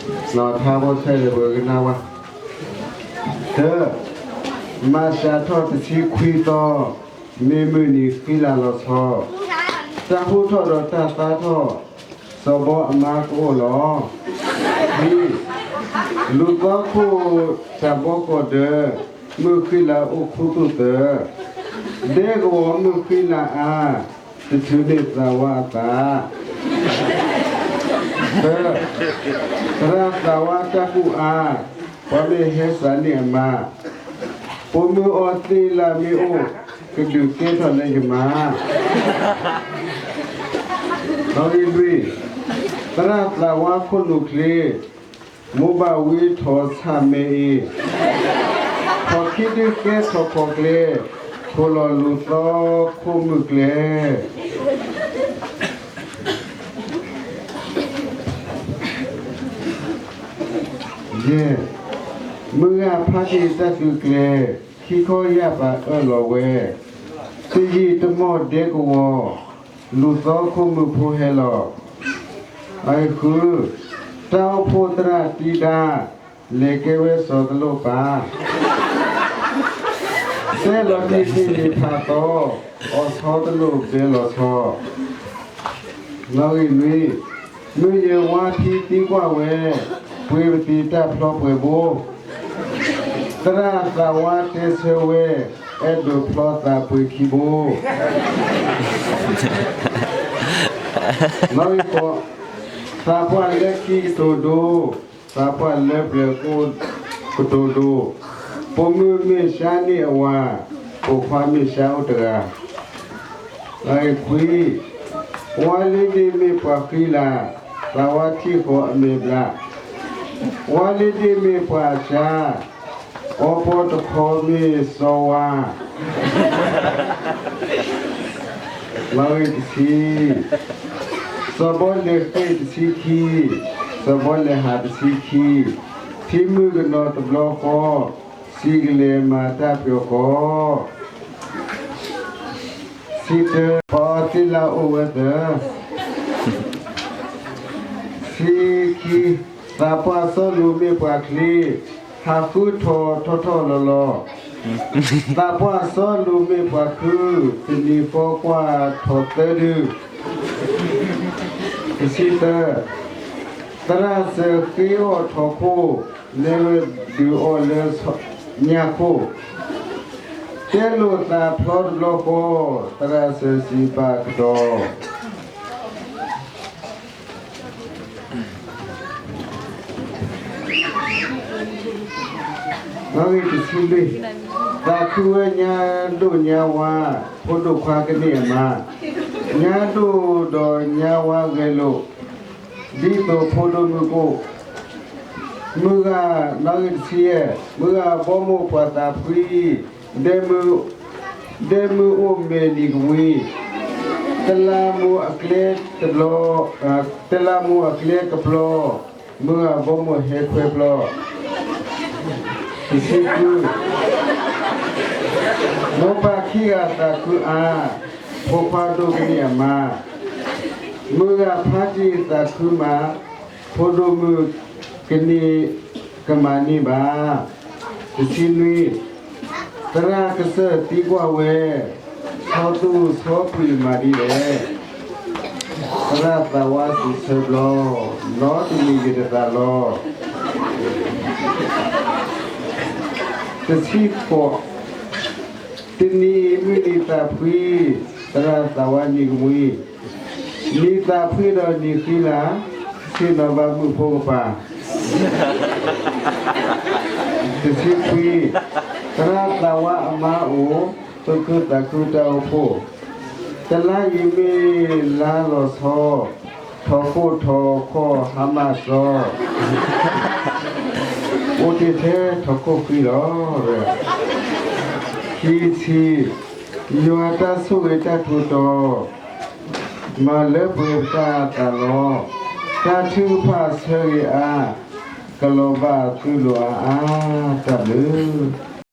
လီၤထါဖိဆဲးလၢပှၤကနၣ်ဝဲ, တၢ, မၤစှၤထီၣ်တဆံခွံသီ, မ့ၢ်မုၢ်နံၤဃံလၤလီၤဆီ, တၢ်ဟူးထီၣ်ဒီးတၢ်သါထီၣ်, စီၤဘီအမါကအိၣ်လီၤ. လွံၢ်, လူၤသီခိၣ်တၢ်ဘီကီၢ်ဒၢး, မုၢ်ဃံလၤအိၣ်ခူသူၣ်သၢ, ဒဲကဝီၤမုၢ်ဃံလၤအါ, တထုးန့ၢ်သးဝါအသး. သၢ, သရၣ်သးဝါတၢ်ကူၣ်အါ, ပှၤမ့ၢ်ဟဲစးန့ၢ်အမါ, ပိာ်မုၣ်အီသံးလၢမ့ၢ်အိၣ်, ကဒုးကဲထီၣ်လၢယမါ. လွံၢ်, သရၣ်သးဝါခိၣ်နူာ်ချ့, မိၢ်ဘၣ်ဝံထီၣ်ဆၣ်မဲအ့, ထီၣ်ခံဒုကဲထီၣ်ခီၣ်ကျဲ, ခိၣ်လီၤလူၤသီခိၣ်မုၢ်ကျဲ. ယဲၢ်, မုၢ်ဂၤဖးတံၢ်တၢ်သုးကျဲၤ, ခံခီယၢ်ပာ်အၢၣ်လီၤဝဲ, တယံာ်တမီၢ်ဒဲကဝီၤ, လူၤသီခိၣ်မုၢ်ဖိဟဲလီၤ. ဃု, တၢ်အိၣ်ဖှိၣ်သရၣ်တံဒါ, လဲၤကဲဝဲစီၤတလိၣ်ပၢ်, တဲလီၤတံၢ်သ့ၣ်န့ၣ်ဖးသီ, အီၣ်ဆီတလိၣ်ဘဲလီၤဆီ. နွံ, မုၢ်ယဲၢ်ဝါထံသံကွၢ်ဝဲ, ပှ့ၤပသံးတၢ်ဖျီပှဲၤဘိ, သရၣ်သးဝါတဲဆၢဝဲ, အဲၣ်ဒိးဖျီသးပှ့ၤခံဘိ. နွံ, သးပှၢ်လၢခံကတိၤဒိ, သးပှၢ်လၢပျၢၤကိၣ်ကတိၤဒိ, ပိာ်မုၣ်မ့ၢ်ဆါန့ၢ်အဝၤ, ပိာ်ခွါမ့ၢ်ဆါအိၣ်တဂၤ. ခွံ, ဝါလ့ဒ့မ့ၢ်ပှၤဃံလၤ, သးဝါထံၣ်ဃီအမဲာ်ဘျါ, ဝါလ့ဒ့မ့ၢ်ပှၤအစါ, အီပီတခီမ့ၢ်စီၤဝါ. တဆံ, စီၤဘီလဲၤဃ့ၢ်တဆံခံ, စီၤဘီလဲၤဟးတဆံခံ, ထံမုၢ်ကနီၤတဘျီဃီ, စံးကလဲၤမၤတၢ်ပျီဃီ. တဆံတၢ, ပှၤအီသံးလၢအိၣ်ဝဲသၢ. တဆံခံ, သးပှၢ်စီလူၤမ့ၢ်ပှၤချ့, ဟးဃုထီၣ်ထီၣ်ထီၣ်လီၤလီၤ. သးပှၢ်စီလူၤမ့ၢ်ပှၤခု, တနံၤဃီကွၢ်ထီၣ်သၢဒု. တဆံသၢ, သရၣ်စၢၤဃ့အီၣ်ထီၣ်ခိၣ်, နဲဝဲဒုးအီၣ်လၢညၣ်ခိၣ်, တဲလိာ်သးဖျီတဘျီဃီ, သရၣ်စၢၤစံးဘၣ်ကဒီး. တဆံလွံၢ်, သးခုဝဲညါဒိၣ်ညါဝါ, ဖိဒိၣ်ခွါကန့ၢ်အမါ, ညါဒိၣ်ဒီးညါဝါဂဲၤလိာ်, ဒ်သိးဖိဒိၣ်မုၢ်ကိၣ်. မုၢ်ဂၤ, တဆံယဲၢ်, မုၢ်ဂၤဘီမိၢ်ပှၤသးဖှံ, ဒဲမုၢ်, ဒဲမုၢ်အိၣ်မဲာ်နံၤကမှံ, တလးမူအကျဲတဘျီ, တလးမူအကျဲကပျီ, မုၢ်ဂၤဘီမိၢ်ဟဲခွဲပျီ. တဆံဃု, မိၢ်ပၢ်ခံဂၤသးခုအါ, ဖိခွါဒိၣ်ကန့ၢ်အမါ, မုၢ်ဂၤဖးတံၢ်သးခုမး, ဖိဒိၣ်မုၣ်ကန့ၢ်ကမၤန့ၢ်ဘၣ်. တဆံနွံ, သရၣ်ကစၢၢ်သံကွၢ်ဝဲ, ဆီသူၣ်ဆီပှံၤမၤဒ်လဲၣ်. သရၣ်သးဝါစံးဆၢဘျီ, နီတမံၤယတသးလီ. တဆံဃိး, တနံၤအံၤမုၢ်နံၤသးဖှံ, သရၣ်သးဝါနံၤကမှံ, နံၤသးဖှံဒီးနံၤဃံလၤ, ဆ့ၣ်နီၤဘၣ်မုၣ်ဖိကပၤ. တဆံခွံ, သရၣ်သးဝါအမါအိၣ်, သူၣ်ခုသးခုတၢ်အိၣ်ဖှိၣ်, တလါအံၤမ့ၢ်လါလီၤဆီ, ထီၣ်ခိၣ်ထီၣ်ခီၣ်ဟါမၢ်စီ, အိၣ်တ့ၢ်ထဲထီၣ်ခိၣ်ဃံလီၤ. ခံဆံ, ယွၤတၢ်ဆိၣ်ဂ့ၤတၢ်ထူးတီၤ, မၤလၢပှဲၤပတၢ်သးလီ, တၢ်ထုကဖၣ်ဆၢဂ့ၤအါ, ကလီၤဘၣ်သုလိာ်အါအါတၢ်ဘျုး.